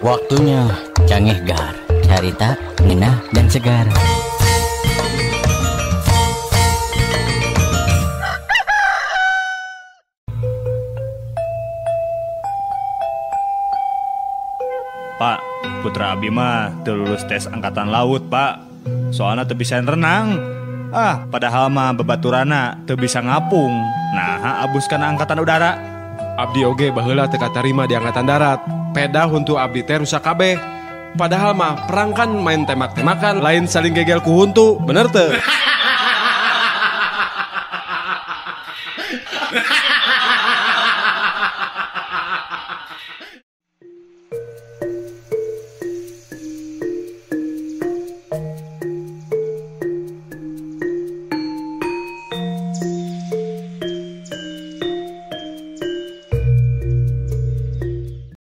Waktunya Cangehgar, carita, ngenah, dan segar. Pak, putra abi mah teu lulus tes angkatan laut, Pak. Soalna teu bisa renang. Ah, padahal mah babaturana teu bisa ngapung. Nah, abus kana angkatan udara. Abdi oge baheula teu katarima di angkatan darat. Peda huntu abdi teh rusak kabeh. Padahal mah perang kan main tembak-tembakan, lain saling gegel ku huntu, bener teu?